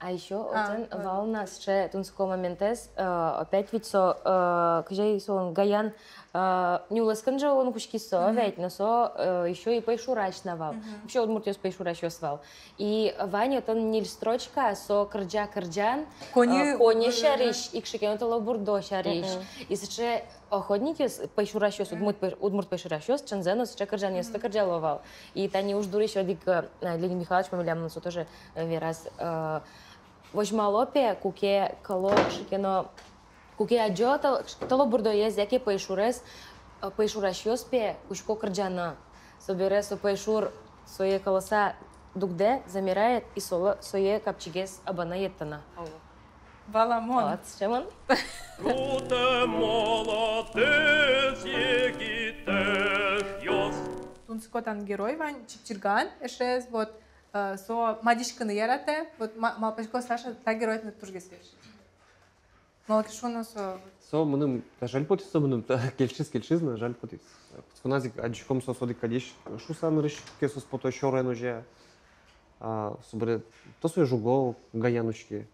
А ещё отын вал на сыӵе тунсыко моментэз, э, опять ведь со, э, кызьы солэн Гаян, э, нюлэскын же улыны кутскиз со, ведь, но со, э, ещё и пӧйшурась на вал. Вообще удмуртъёс пӧйшурасьёс вал. И вань отын ньыль строчка, со кырӟа кырӟан, коньы, э, коньы сярысь, ик шекено тылобурдо сярысь. И сыӵе охотникъёс, пӧйшурасьёс, удмурт пӧй-, удмурт пӧйшурасьёс, чынзэ но сыӵе кырӟанъёсты кырӟало вал. И тани уж дурысь одӥг, э, Леонид Михайлович, по-моему, милям со тоже, э, вераз, э, возьмало пе, куке кыло ик шекено, куке адӟо тыл-, тылобурдоез яке пӧйшурез, э, пӧйшурасьёс пе кутско кырӟаны. Собере со пӧйшур сое кылыса дугдэ, замирает, и солы сое капчигес ыбыны йӧтэ на. Ого. Валамон. Молодец, Шемон. Круто, молодец, егит эшъёс. Тунсыко тани герой вань, Чипчирган эшез, вот, э, со мадиськыны яратэ, вот ма-, малпасько, Саша, та герой тыныд тужгес кельшиз. Малы ке шуоно со. Со мыным, та жаль потӥз, со мыным, та кельшиз, кельшиз, но жаль потӥз. Кутсконаз ик адӟиськом, соос одӥг кадесь шуса нырысь ке соос пото сьӧрын уже. А, собере то сое жуго, Гаян учке.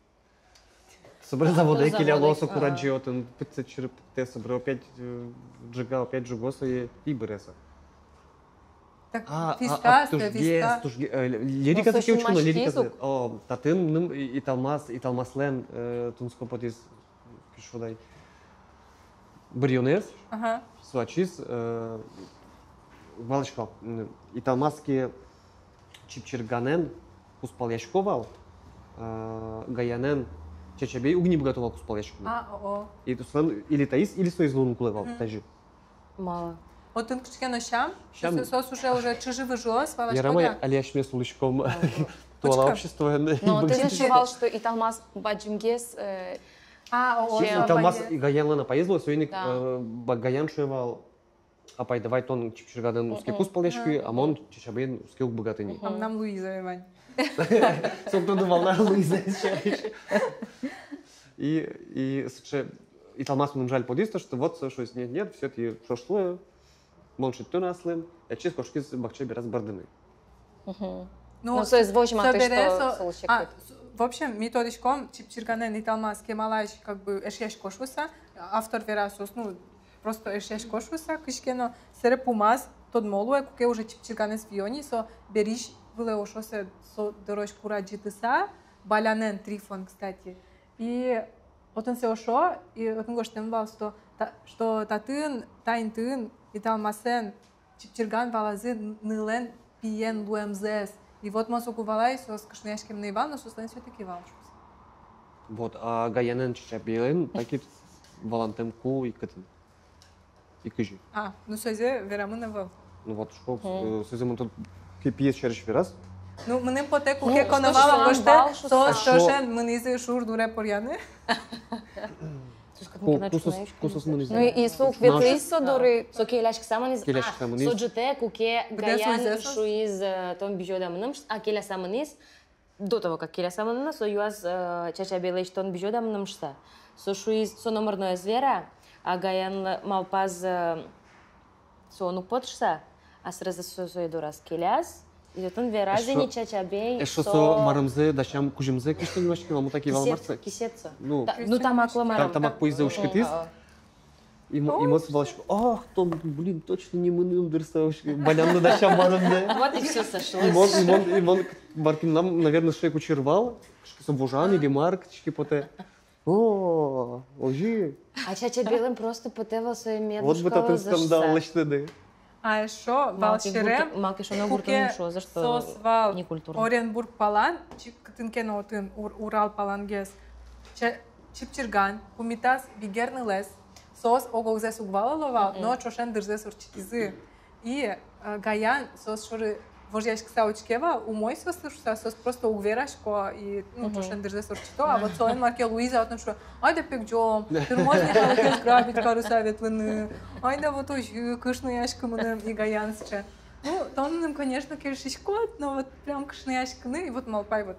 Собере заводэ келяло, со курадӟе отын, пытсэ чырыктэ, собере опять, э, ӝыга, опять жуго сое и быре со. Так, а, а, вискас, а, тужгес, вискас. Тужге-, э, лирика. Ну, со сыӵе учконо, лирика. О, татын мыным и-, Италмас, Италмаслэн, э, тунсыко потӥз, кызьы шуод ай, быръёнэз. Ага. Со ачиз, э, валасько, м, Италмас ке Чипчирганэн кузпалъясько вал, э, Гаянэн Чачабей уг ни быгато вал кузпалъяськыны. А, о, о. И туслэн или таиз, или соиз луыны кулэ вал, мгм, тазьы. Малы? Отын кыӵе ке но сям, сям. Со-, соос уже, уже чыжы-выжыос, валаськод-а? Ярамай, али асьмеос улӥськом. Ага. Туала обществоын. Но тӥни шуо вал, что Италмас бадӟымгес, э, а, о, о, чем Италмас. Гаянлэн апаез луэ, соин ик, да, э, ба-, Гаян шуэ вал: «Апай, давай тон Чипчирганэн уз ке кузпалъяськы, а мон Чачабеен уз ке уг быгаты ни». Мгм. Мынам Луиза вань. Со тодэ вал на Луиза сярысь. И, и сыӵе Италмас мыным жаль потӥз, то что вот со шуиз: «Нет, нет, всё-таки ӵош луэ, мон шедьто на аслым». Ачиз кошкиз бакча бераз бӧрдыны. Мгм. Ну, ну, со, соиз возьматэ, собере что со, солы секыт. А, с-, в общем, ми тодӥськом, Чипчирганэн Италмас кемалась, как бы, эшъясько шуса, автор вера соос, ну, просто эшъясько шуса, кызьы ке но, собере пумаз тодмо луэ, куке уже Чипчирганэз виё ни, со беризь вылэ ошо, со, со дорозь курадӟытыса, Балянэн, Трифон, кстати. И отын сое ошо, и отын гожтэм вал, что та-, что татын, та интыын Италмасэн Чипчирган валазы нылэн пиен луэмзэс. И вот мон соку валай, соос кышнояськемын ӧй вал, но соослэн всё-таки вал шуса. Вот, а Гаянэн Чачабейлэн таки валантэм ку ик кытын. И кызьы. А, ну, созэ верамын ӧвӧл. Ну вот, шуко, э, созэ мон тон ке пиез сярысь вераз. Ну, мыным потэ, куке Коновалов гожтэ, соос ӵошен мынӥзы шур дуре поръяны. Соос кытын ке но ӵукнасько. Кусос мынӥз. Ну и со уг ветлӥз со доры, со келяськыса мынӥз. Келяськыса мынӥз. Со ӝытэк, куке Гаян шуиз, э, тон бызёд-а мыным, а келяса мынӥз. До того, как келяса мынӥз, со юаз, э, Чачабейлэсь: тон бызёд-а мыным шуса. Со шуиз, со номыр но ӧз вера, а Гаянлы малпаз, э, солэн уг поты шуса, а сразу со сое дораз келяз, и отын вераз ини Чачабей. Эшшо со марымзэ дасям, кузьымзэ кисьтэ нюлаське вал, мутаки вал марса. Кисет со. Ну, та-, ну, тамаклы марым. Тамак пуйзэ учкытӥз. И мо-, и мон сое валасько: ах, тон, блин, точно не мыным дыр со, вообще, Балянлы дасям марымзэ. Вот и всё сошлось. И мон, и мон, и мон Баркинлам, наверно, шек учыр вал, кыӵе ке со вожан или мар кытысь ке потэ. О, озьы. А Чачабейлэн просто потэ вал сое мед. Вот бы татын скандал лэсьтыны. А эшшо вал серем, малы ке шуоно, гуртын шуозы, что соос вал некультурно. Оренбург палан, чик-, кытын ке но отын, Ур-, Урал палангес. Ча-, чипчирган, пумитаз бигер нылэз. Соос ог-огзэс уг валало вал, но ӵошен дырзэс ортчытӥзы. И, э, Гаян соос шоры вожъяськыса учке вал, умой соос шуса, соос просто уг верасько и, ну, ӵошен дырзэс ортчыто, а вот солэн мар ке луиз-а, отын шуэ: айда пегӟом, тырмоз ни калыкез грабить карыса ветлыны, айда вот озьы кышнояськы мыным. И Гаян сыӵе: ну, тон мыным, конечно, кельшиськод, но вот прям кышнояськыны, и вот малпай вот.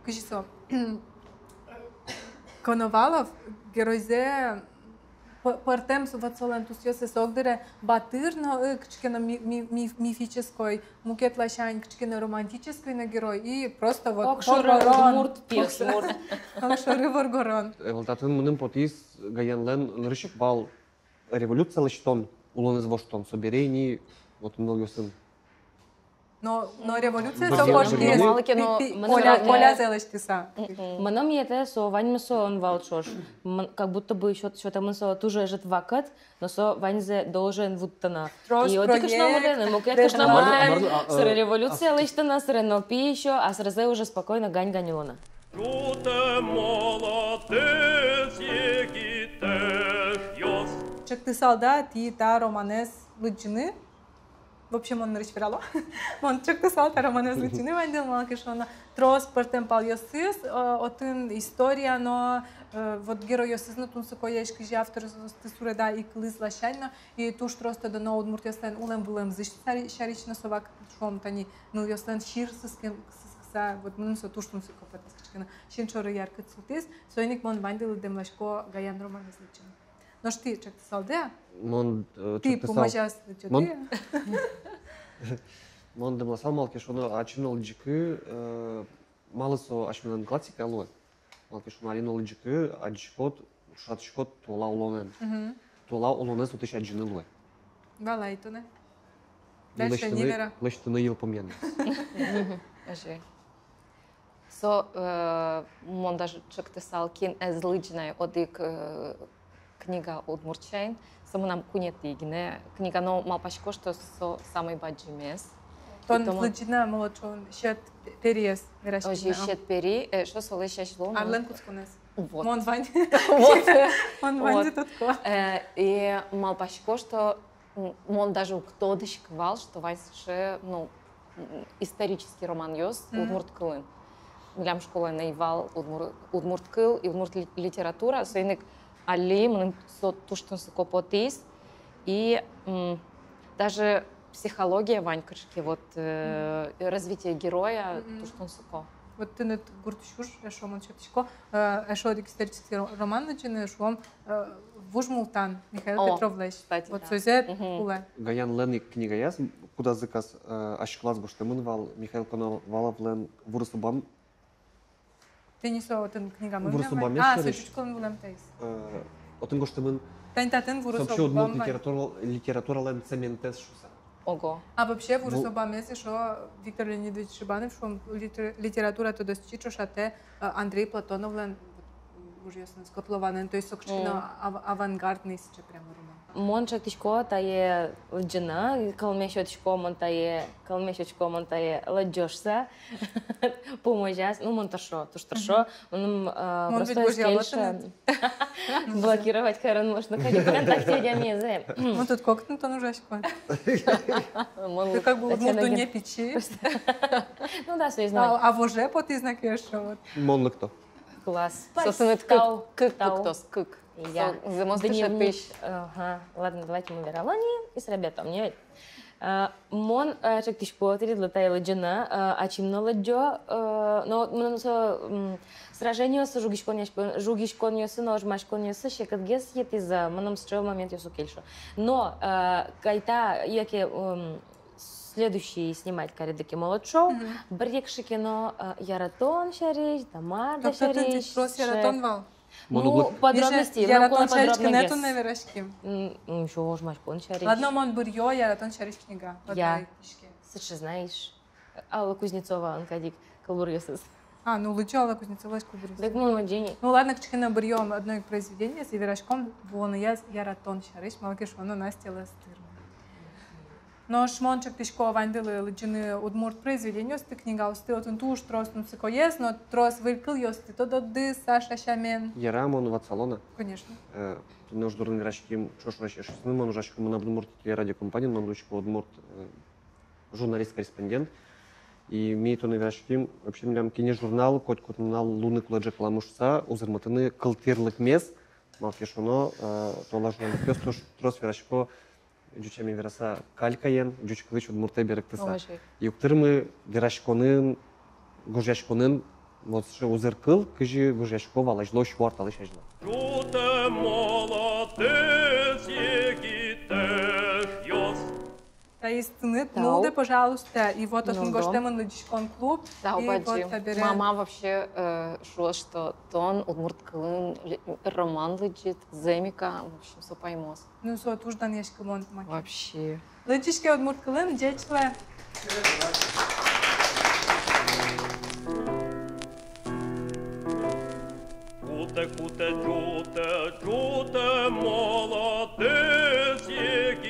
Кызьы со Коновалов геройзэ п-, пӧртэм со-, вот солэн тусъёсыз: со ог дыре батыр но, э, кыӵе ке но ми-, ми-, миф-, мифической, мукет ласянь кыӵе ке но романтической но герой, и просто вот огшоры воргорон. Удмурт пе, огшоры воргорон. Э, вот татын мыным потӥз Гаянлэн нырысь ик вал революция лэсьтон, улонэз воштон, собере ини вот нылъёсын. Но, но революция со кошкиз, малы ке но, пи-, пи-, мыным поля-, поля зэлэсьтыса. Мыным йӧтэ, со ваньмыз солэн вал ӵош. Мын-, как будто бы сёт-, сётэмын солы туж ӧжыт вакыт, но со ваньзэ должен вуттыны. И одӥг кышномуртэн, и мукет кышномуртэн, сыре революция лэсьтыны, сыре нылпи ещё, а сырезэ уже спокойно гань-гань улыны. Ӝутэ молодец, егит эшъёс. Чектысалды-а тӥ та романэз лыдӟыны? Вообще, мон нырысь верало. Мон чектысал та романэз лыдӟыны ваньдыл, малы ке шуоно, трос пӧртэм палъёсыз, э, отын история но, э, вот геройёсыз но тунсыкоесь, кызьы автор соосты суреда ик кылыз ласянь но, и туж трос тодоно удмуртъёслэн улэм-вылэмзы сярысь но, со вакытэ, шуом, тани нылъёслэн сир сыскем-, сыскыса, вот мыным со туж тунсыко потӥз, кыӵе ке но син шоры яркыт султӥз, соин ик мон ваньдылы дэмласько Гаян романэз лыдӟыны. Нош тӥ чектысалды-а? Мон, э, тӥ чектысал. Пумозяз лыдӟоды-а? Мон дэмласал, малы ке шуоно, ачим но лыдӟиськы, э, малы со асьмелэн классика луэ. Малы ке шуоно, али но лыдӟиськы, адӟиськод, ӵошатӥськод туала улонэн. Мгм. Туала улонэз отысь адӟыны луэ. Валай тонэ. Дальше не вера. Лэсьтыны йылпумъян. Ожи. Со, э, мон даже чектысал, кин ӧз лыдӟы на одӥг, э, книга удмурт сямен. Со мынам куинетӥ гинэ книга, но малпасько, что со самой бадӟымез. Тон лыдӟид на, мон шуо, «Сьӧд периез» вераськид на. Озьы, «Сьӧд пери», э, шуо, солэсь азьло но. Арлэн кутсконэз. Вот. Мон вань. Вот. Мон ваньзэ тодӥсько. Э, и малпасько, что М, мон даже уг тодӥськы вал, что вань сыӵе, ну, м, исторический романъёс удмурт кылын. Милям школаын ӧй вал удмур-, удмурт кыл и удмурт ли-, литература, соин ик али мыным со туж тунсыко потӥз. И, м, даже психология вань кыӵе ке, вот, э, развитие героя туж тунсыко. Вот тыныд гурт сюж, эшшо мон сётӥсько, э, эшшо одӥг исторический ро-, роман лыдӟыны, шуом, э, «Вуж Мултан» Михаил Петровлэсь. Кстати, вот да. Созэ кулэ. Гаянлэн ик книгаяз, кудаз ик, э, азькылаз гожтэмын вал Михаил Коноваловлэн «Вурысо бам». Тӥни со отын книга. «Вурысо бамез» сярысь. А, со ӵуч кылын вылэм таиз. Э, отын гожтэмын. Тани татын «Вурысо бам». Со вообще удмурт литература-, литературалэн цементэз шуса. Ого. А вообще, «Вурысо бамез» эшшо Виктор Леонидович Шибанов, шуом, литер-, литература тодосчи, ӵошатэ, э, Андрей Платоновлэн, вот, вужъёсыныз, Котлованэн, то есть со кыӵе ке но ав-, авангардный сыӵе прямо роман. Мон чектӥсько тае лыдӟыны, кылме сётӥсько мон тае, кылме сётӥсько мон тае лыдӟо шуса. Пумозяз, ну, мон тыршо, туж тыршо. Мыным, э, просто ӧз кельшы. Блокировать карыны можно ке но ВКонтакте адямиез. Мон тут кокытын тон ужаськод. Ты как бы удмурт дунне пичи. Ну да, соиз но. А, а воже потӥз на ке эшшо вот. Мон лыкто. Класс. Сосынэд кык, тау, кык тау. Пуктоз, кык. Я. Со зэмос дневник тышетысь. Ага. Ладно, давайте мы вералом ини, и с ребятом, не ведь? А, мон, а, чектӥсько тӥледлы таӵе лыдӟыны, а, ачим но лыдӟо, а, но мыным со, м, сражениосы, жугиськонъяськон-, жугиськонъёсы но ожмаськонъёсы секытгес йӧтӥзы, мыным сыӵе моментъёс уг кельшо. Но, а, кайта, яке, м, следующий снимать кариды ке «Молот-шоу», мгм, бер-ик ке но, а, яратон сярысь, да мар да сярысь. Трос яратон вал. Ну, подробности, яратон сярысь книга туннэ вераським. М, м, ещё ожмаськон сярысь. Ладно, мон быръё яратон сярысь книга. Я. Сыӵе, знаешь, Алла Кузнецовалэн кадь ик кылбуръёсыз. А, ну, лыдӟо Алла Кузнецовалэсь кылбуръёсыз. Так, молодец. Ну, ладно, кыӵе ке но быръём одно ик произведениез, и вераськом вуоныяз яратон сярысь, малы ке шуоно Настялы ӧз тырмы. Нош мон чектӥсько ваньдылы лыдӟыны удмурт произведениосты, книгаосты, отын туж трос тунсыкоез, но трос выль кылъёсты тододы Саша сямен. Яра, мон ватсало на. Конечно. Э, туннэ уж дурын вераським ӵош ужасьёсмы, мон ужасько «Мынам Удмуртие» телерадиокомпаниын, мон луисько удмурт, э, журналист-корреспондент. И ми туннэ вераським, вообще, милям «Кенеш» журнал котькуд нунал луыны кулэ ӝӧк вылам шуыса, узырмытыны кылтырлыкмес, малы ке шуоно, э, туала журналистъёс туж трос верасько, ӟуч сямен вераса, калькаен, ӟуч кылысь удмуртэ берыктыса. Ой, ӟуч. И уг тырмы вераськонын, гожъяськонын вот сыӵе узыр кыл, кызьы гожъясько вал азьло, сю ар талэсь азьло. Ӝутэ молодец, егит эшъёс. Таиз тыныд, тау, нуллэ, пожалуйста, и вот отын гожтэмын «Лыдӟиськон клуб». Тау, и вот бадӟым. Табере мама вообще, э, шуэ, что тон удмурт кылын ле-, роман лыдӟид, зэм ик-а, в общем, со паймоз. Ну, со туж данъяськымон маке. Вообще. Лыдӟиське удмурт кылын, ӟеч луэ. Кутэ, кутэ, ӝутэ, ӝутэ, молодец, егит.